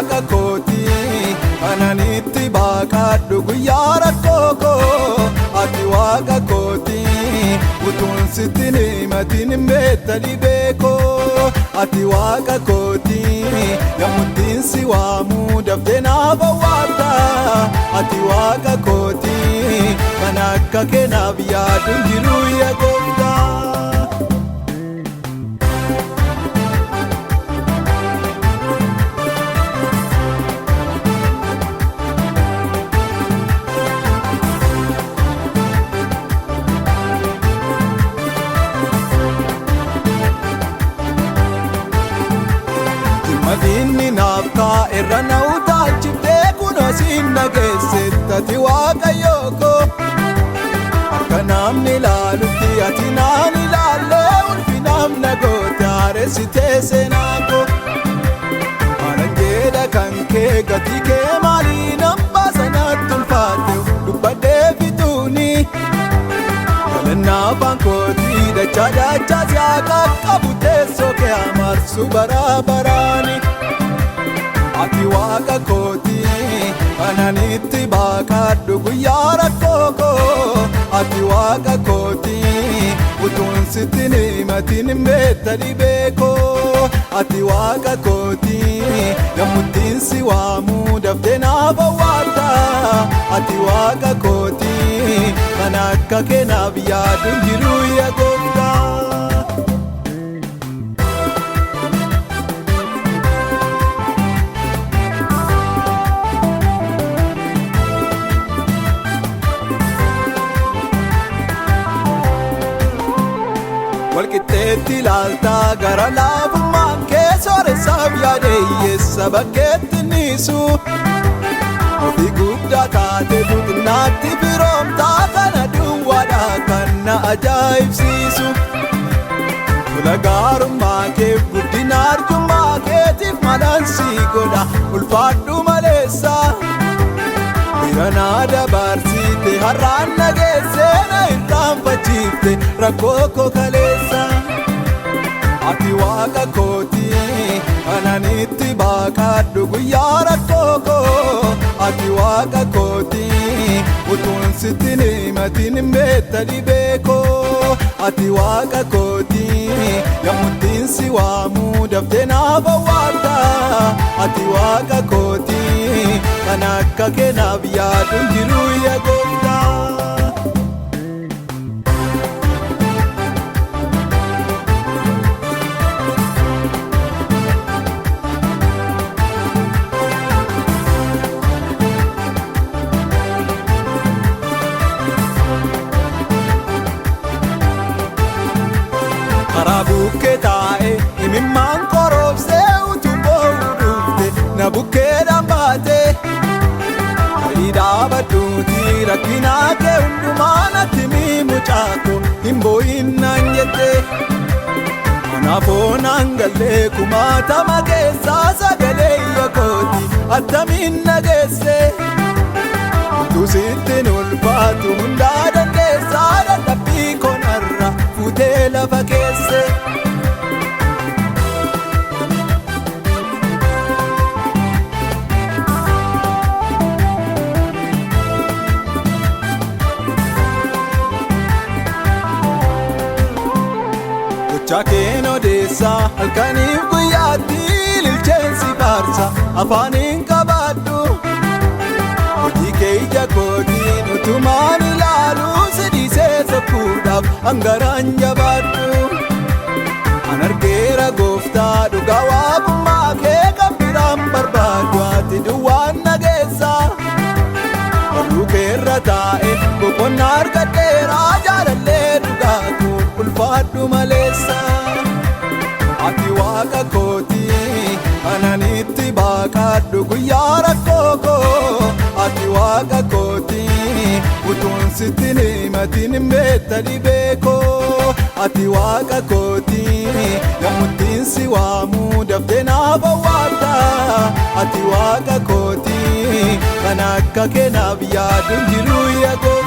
Waaqa kooti ananitti baaqadhu guyyaa rakkoo koo. Ati Waaqa kooti utuun sitti himatin hin beekta dhibee koo. Ati Waaqa kooti yemmuttiin si waamuu daftee naaf awwaata. Ati Waaqa kooti kan akka kee naaf yaadu hin jiru yaa gooftaa. Diinni naaf kaa'e irra na utaalchiftee kunoo siin na geessette ati Waaqayyoo koo. Akka namni ilaalutti ati naan ilaallee ulfinaaf na goote haaressitee seenaa koo. Maalan jedha kan kee gatii kee maalii nan baasa natti ulfaate dubbadhee fixuuni. Galannaa afaan kootii dachaa dachaa si haa qaqqabu teessoo kee amarsu bara baraani. Ati Waaqa kooti ananitti baaqadhu guyyaa rakkoo koo. Ati Waaqa kooti utuun sitti himatin hin beekta dhibee koo. Ati Waaqa kooti yemmuttiin si waamuu daftee naaf awwaata. Ati Waaqa kooti kan akka kee naaf yaadu hin jiru yaa gooftaa. Walqixxeetti ilaaltaa gara laafummaan kee sooressaaf yaade hiyyeessa bakkeetti niisu. Ofii guddaa taatetu xinnaatti firoomtaa kana duwwaadha kan na ajaa'ibsiisu. Tola gaarummaa keef guddina arjummaa keetiif malaan si godha ulfaadhu maleessa. Bira na dabarsite har'aan na geesse na irraanfachiifte rakkoo koo kaleessa. Ati Waaqa kooti ananitti baaqadhu guyyaa rakkoo koo. Ati Waaqa kooti utuun sitti himatin hin beekta dhibee koo. Ati Waaqa kooti yemmuttiin si waamuu daftee naaf awwaata. Ati Waaqa kooti kan akka kee naaf yaadu hin jiru yaa gooftaa. Karaa bukkee taa'e imimmaan koroobsee utuu boo'u dhufte na bukkeedhaan baate. Ta'ii dhaabadhuuti rakkinaa kee hundumaa natti himi mucaako hin boo'in naan jette. Kanaafoo naan gallee kumaatama keessaa sagalee iyya kooti attamiin na geesse. Utuu sitti hin ulfaatu hundaa dandeessaa dadhabbii koonarra fuutee lafa keesse. Gochaa keen odeessaa halkaniif guyyaatti ililcheensi faarsa afaaniin qabaadhu. Hojii kee ija kootiin utumaan ilaalu si dhiisee sokkuudhaaf hangaraan jabaadhu. An argeera gooftaa dhugaa waaqummaa kee kan biraan barbaadu ati duwwaan nageessa. Barruu keerra taa'e boqonnaa argadheera jaalallee dhugaa koo ulfaadhu maleessa. Ati Waaqa kooti ananitti baaqadhu guyyaa rakkoo koo. Ati Waaqa kooti utuun sitti himatin hin beekta dhibee koo. Ati Waaqa kooti yemmuttiin si waamuu daftee naaf awwaata. Ati Waaqa kooti kan akka kee naaf yaadu hin jiru yaa gooftaa.